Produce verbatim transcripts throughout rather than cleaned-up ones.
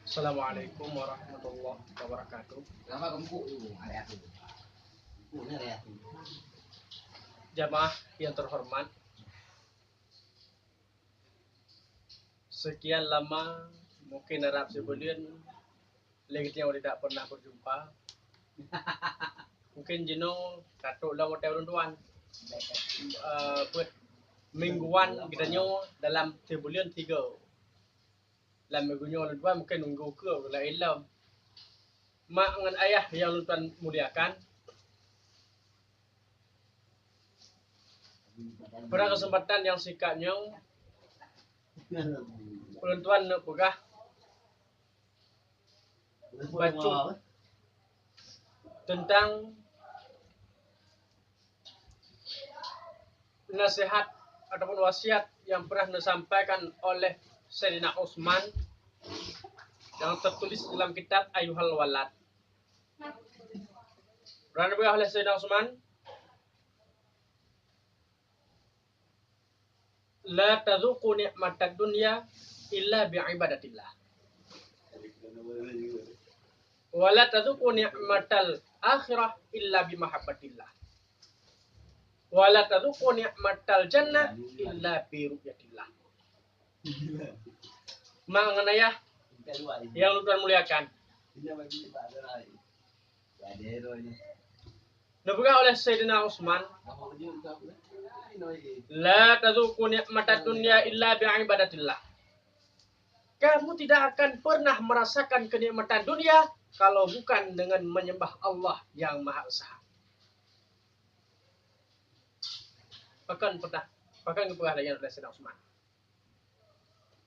Assalamualaikum warahmatullahi wabarakatuh. Jamaah yang terhormat, sekian lama, mungkin harab sibuleuen lé geutanyoe tidak pernah berjumpa. Mungkin jinoe ka trok lom watèe ulôn tuan. Eh, buet mingguan geutanyoe dalam sibuleuen tiga. Lam minggu nyoe ulôn tuan mungkin minggu keue laén lom. Mak ngon ayah nyang ulôn tuan muliakan, pada kesempatan nyang singkat nyoe, ulôn tuan neuk peugah bacut tentang nasihat ataupun wasiat yang pernah disampaikan oleh Saidina Utsman yang tertulis dalam kitab Ayyuhal Walad. Pernah dipeugah oleh Saidina Utsman, "La tazuqu ni'matad dunya illa bi ibadatillah. Wa la tazuqu ni'matal akhirah illa bi mahabbatillah. Wa la tazuqu ni'matal jannah illa bi ru'yatillah." Mak ngon ayah yang ulôn tuan muliakan. Neupeugah oleh Saidina Utsman, "La tazuqu ni'matad dunya illa bi ibadatillah." Kamu tidak akan pernah merasakan kenikmatan dunia kalau bukan dengan menyembah Allah yang Maha Esa. Pakon pernah, pakon geupeugah lagèe nyan oleh Saidina Utsman.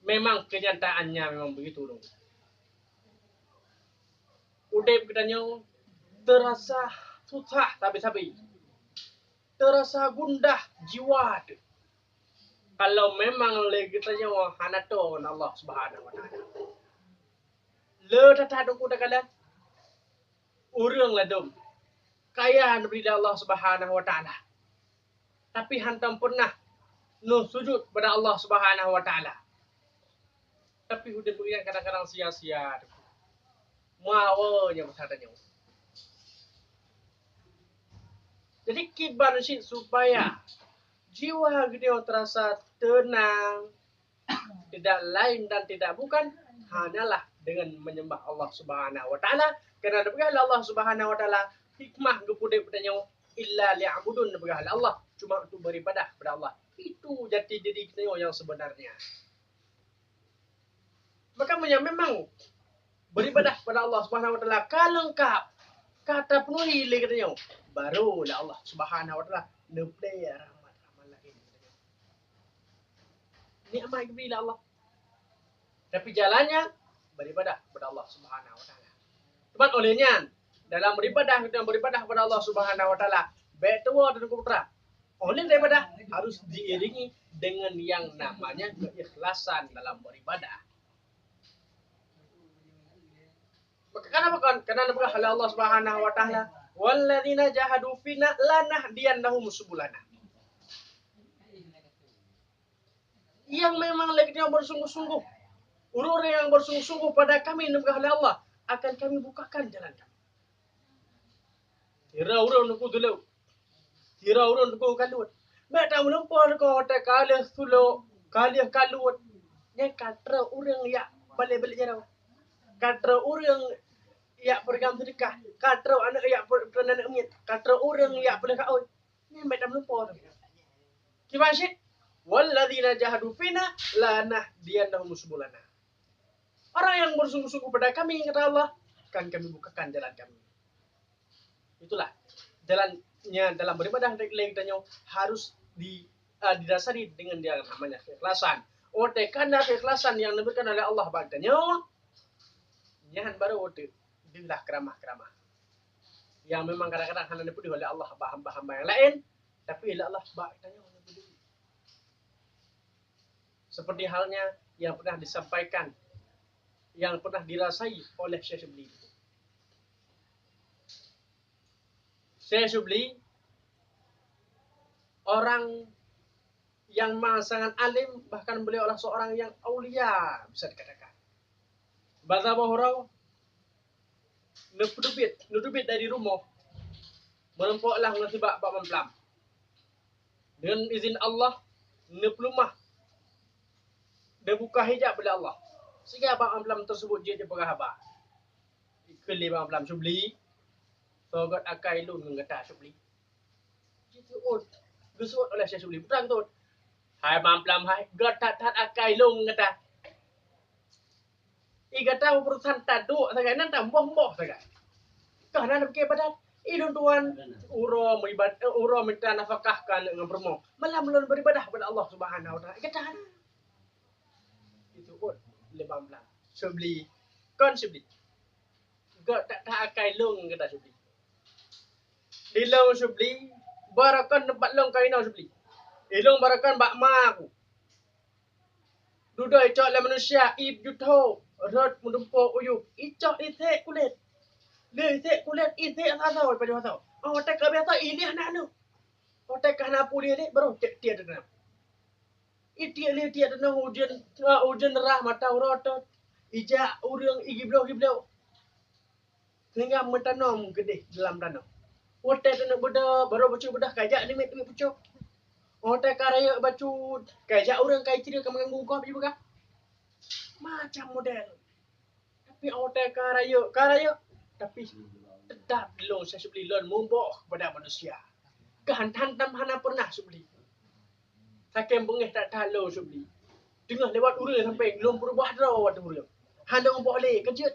Memang kenyataannya memang begitu dong. Udép geutanyoe terasa susah sabe-sabe. Terasa gundah jiwa teuh. Kalau memang lé geutanyoe hana tô ngon Allah Subhanahu wa Taala. Le that-that Teungku takalon, ureueng ladôm kaya neubri lé Allah Subhanahu wa Taala, tapi hantom pernah neusujut bak Allah Subhanahu wa Taala. Tapi udép geutanyoe kadang-kadang sia-sia, Teungku. Meuawa nyang masa tanyoe. Jadi, kiban cit supaya jiwa geutanyoe terasa tenang, tidak lain dan tidak bukan, hanyalah dengan menyembah Allah Subhanahu wa Taala. Karena dipeugah lé Allah Subhanahu wa Taala, hikmah geupeudép geutanyoe illa liya'budun, dipeugah lé Allah, cuma untuk beribadah kepada Allah. Itu jati diri geutanyoe yang sebenarnya. Maka meunyoe memang beribadah kepada Allah Subhanahu wa Taala ka leungkap, ka tapeunuhi lé geutanyoe, baru lé Allah Subhanahu wa Taala neuplé rahmat-rahmat laén. Nikmat geubri lé Allah. Tapi jalannya beribadah kepada Allah Subhanahu wa Taala. Teuma oleh nyan, dalam beribadah, dalam beribadah kepada Allah Subhanahu wa Taala, bèk tuwoe dan putra. Oleh daripada harus diiringi dengan yang namanya keikhlasan dalam beribadah. Maka kenapa kan? Karena dipeugah oleh Allah Subhanahu wa Taala, "Walladzina jahadu fina lanahdiyannahum subulana." Yang memang lagèe nyang bersungguh-sungguh, ureueng-ureueng nyang bersungguh-sungguh pada kami, dipeugah oleh Allah, akan kami bukakan jalan kami. Sira ureueng nuku tulok, sira ureueng nuku kalot. Bèk tameulumpoe niko watèe ka lheueh tulok, ka lheueh kalot. Nyan ka trok ureueng jak balek-balek jaroe. Ka trok ureueng jak peurigam seudeukah, ka trok aneuk jak peu-, peunan aneuk miet, ka trok ureueng jak peuleueh kaôi. Nyan bèk tameulumpoe. Kiban cit, "Walladzina jahadu fina lanahdiyannahum subulana." Orang yang bersungguh-sungguh pada kami, kata Allah, akan kami bukakan jalan kami. Itulah jalannya dalam beribadah lé geutanyoe harus di, ah, didasari dengan yang namanya keikhlasan. Watèe ka na keikhlasan nyang diberikan oleh Allah bak geutanyoe, nyan baru watèe deuh lah keuramah-keuramah. Yang memang kadang-kadang hana dipeudeuh oleh Allah bak hamba-hamba nyang laén, tapi oleh Allah bak geutanyoe neupeudeuh. Seperti halnya yang pernah disampaikan, yang pernah dirasai oleh Syekh Syibli. Syekh Syibli orang yang ma-, sangat alim, bahkan beliau adalah seorang yang aulia, bisa dikatakan. Ban saboh uroe, neupeudubiet, neuteubiet dari rumoh, meurumpok lah ngon sibak bak mamplam. Deungon izin Allah, neupeuleumah, neubuka hijab lé Allah. Sehingga bak mamplam tersebut jeuet jipeugah haba. Ikheun lé bak mamplam, "Subli, soe göt akai lôn ngon gata, Subli?" Jiseuôt, geuseuôt oleh Syekh Subli. Peue treuk teuôt, "Hai mamplam hai, göt that-that akai lôn ngon gata. I gata beurusan taduek sagai nan tamboh-boh sagai. Kah na pike padat. I lôn tuan uroe meuibadat, uroe mita nafakah keu aneuk ngon peurumoh. Malam lôn beribadah bak Allah Subhanahu wa Taala. I gata hana." Jiseuôt lé bak mamplam, "Subli, kon Subli. Göt that-that akai lôn ngon gata, Subli. Di lôn, Subli, barokon teumpat lôn ka inoe, Subli. Ilôn barokon bak ma ku. Dudoe icok lé manusia, i jutho, rhot meudumpok u yup, icok isek kulét. Lé isek kulét, isek asoe, pajoh asoe. Óh watèe ka biasa, ileh aneuk-aneuk. Watèe ka hana puléh lé, barô tiek-tiek teuh." Itiek lé tiek tanoh ujeuen, ujeuen rah mata uroe tot. Ijak ureueng igibloe-gibloe. Sehingga meutanom keudeh dalam tanoh. Watèe tanoh beudôh, barô bacut beudôh, ka ijak nimiet-nimiet pucok. Watèe ka rayeuk bacut, ka ijak ureueng ka icre ka meuganggu gob jipeugah. Macam model. Tapi watèe ka rayeuk, ka rayeuk, tapi teutap lôn Syekh Subli lôn muboh keupada manusia. Keu han-, hantom hana peureunah Subli. Sakém beungéh that-that lôn Subli. Teungoh lewat ureueng sampéng lôn peurubah droe watèe ureueng. Hana muboh lé, ka jeuet.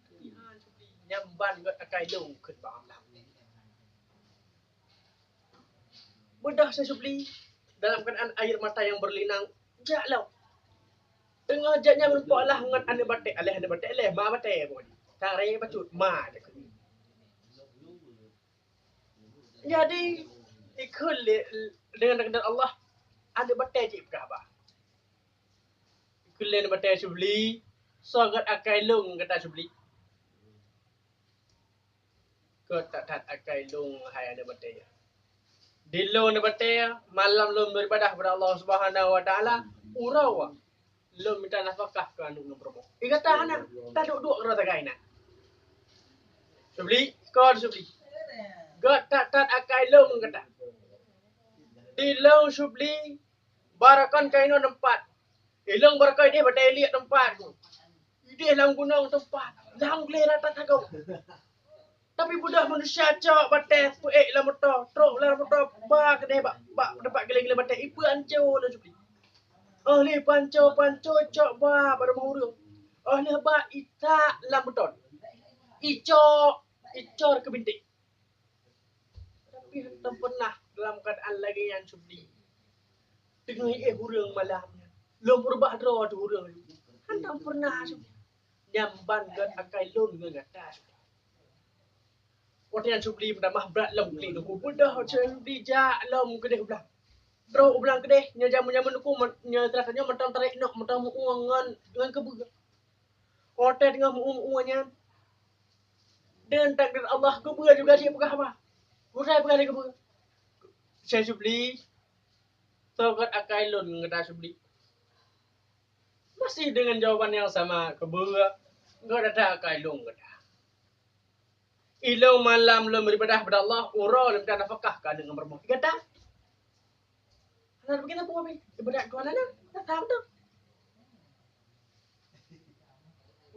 Tapi han Subli, nyan ban göt akai lôn kheun bak Allah. Beudôh Syekh Subli dalam keuadaan air mata nyang beurelinang, jak lom. Teungoh jak nyan meurumpok lah ngon aneuk batèe, aléh aneuk batèe, aléh ma batèe pokok jih. Sang rayeuk bacut, ma jak keu. Jadi, ikheun lé, deungon takdir Allah, aneuk batèe jih peugah haba. Ikheun lé aneuk batèe, "Subli, soe göt akai lôn ngon gata, Subli?" "Göt that-that akai lôn, hai aneuk batèe. Di lôn aneuk batèe, malam lôn beribadah keupada Allah Subhanahu wa Taala, uroe lôn mita nafakah keu aneuk ngon peurumoh. I gata hana, taduek-duek keudroe sagai na." "Subli, kon Subli. Göt that-that akai lôn ngon gata. Di lôn Subli, barokon ka inoe teumpat. Ilôn barokon ideh batèe iliek teumpat. Ideh lam gunong teumpat. Lam gleh rata sagoe. Tapi beudôh manusia cok batèe peuék lam moto, trok lam moto, ba keudeh bak, bak teumpat giléng-giléng batèe, ipeue anco lôn Subli. Óh lheueh panco-panco cok ba bak rumoh ureueng. Óh lheueh ba itak lam beuton. Icok, icor keu bintéh." Tapi hantom peureunah dalam keuadaan lagèe nyan Subli. Teungoh iéh ureueng malam nyan, lôn peurubah droe teuh ureueng. Hantom peureunah Subli. Nyan ban göt akai lôn ngon gata Subli. Watèe nyan Subli meutamah brat lom klik Teungku. Beudôh Subli jak lom keudeh u blang. Trok u blang keudeh, nyoe jameun-jameun Teungku, nyoe seurah tanyoe mantong tarek inong, mantong meu-ue ngon, ngon keubeue. Watèe teungoh meu-ue-meu-ue nyan, deungon takdir Allah, keubeue juga jipeugah haba. Peue peugah lé keubeue, "Syekh Subli, soe göt akai lôn ngon gata Subli?" Masih dengan jawaban yang sama, "Keubeue, göt that-that akai lôn ngon gata. Ilôn malam lôn beribadah keupada Allah, uroe lôn mita nafakah keu aneuk ngon peurumoh. I gata?" Hana begitu pun habéh. Ibadat Tuhan hana, tak tahu tu.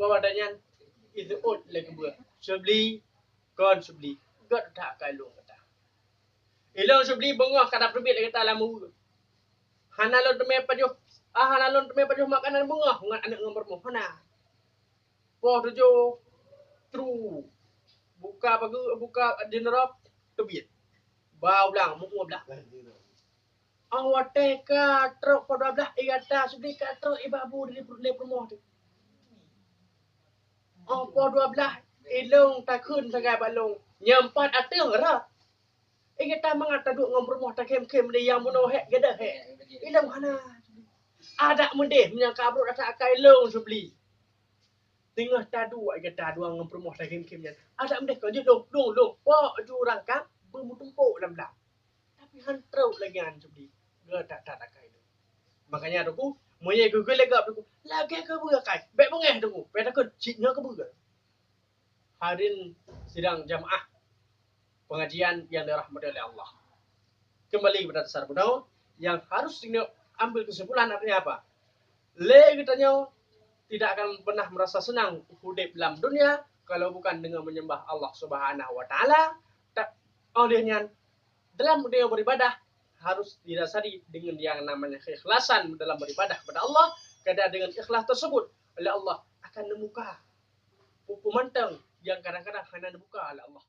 Bahwa dah nyan, jiseuôt lé keubeue, "Subli, kon Subli, göt that akai lôn gata. Ilôn Subli beungoh ka tapeubiet lé gata lam ureue. Hana lôn teumé pajoh, ah, hana lôn teumé pajoh makanan beungoh ngon aneuk ngon peurumoh, hana." Poh tujoh, tru. Buka pageue, buka jeuneurok, teubiet. Ba u blang, meu-ue blang. Óh watèe ka trok poh dua blaih, i gata Subli ka trok i bak bu lé peurumoh teuh. Óh poh dua blaih, ilôn takheun sagai bak lôn, "Nyoe pat ateueng rot." I gata mangat taduek ngon peurumoh takhém-khém lé nyang bunoe hék, gadôh hék. Ilôn hana. Adak meudeh meunyoe ka brok that-that akai lôn Subli. Teungoh taduek i gata dua ngon peurumoh takhém-khém nyan. Adak meudeh kon jeuet lôn, lôn, lôn. Pok ju rangkang beumeuteumpok lam blang. Tapi han trok lagèe nyan Subli. Göt that-that akai lôn. Makanya Teungku, Meunyoe geugeulék gab Teungku, lagèe keubeue akai. Bèk beungèh Teungku, bèk takot, cit nyoe keubeue. Hadirin sidang jamaah pengajian yang dirahmati oleh Allah. Kembali pada dasar bunoe, yang harus kita ambil kesimpulan artinya apa? Lé geutanyoe tidak akan pernah merasa senang udép lam dunia kalau bukan dengan menyembah Allah Subhanahu wa Taala. Tak, oleh nyan, dalam dunia beribadah harus didasari dengan yang namanya keikhlasan dalam beribadah kepada Allah. Karena dengan ikhlas tersebut, oleh Allah akan membuka peumantang yang kadang-kadang hana dibuka oleh Allah.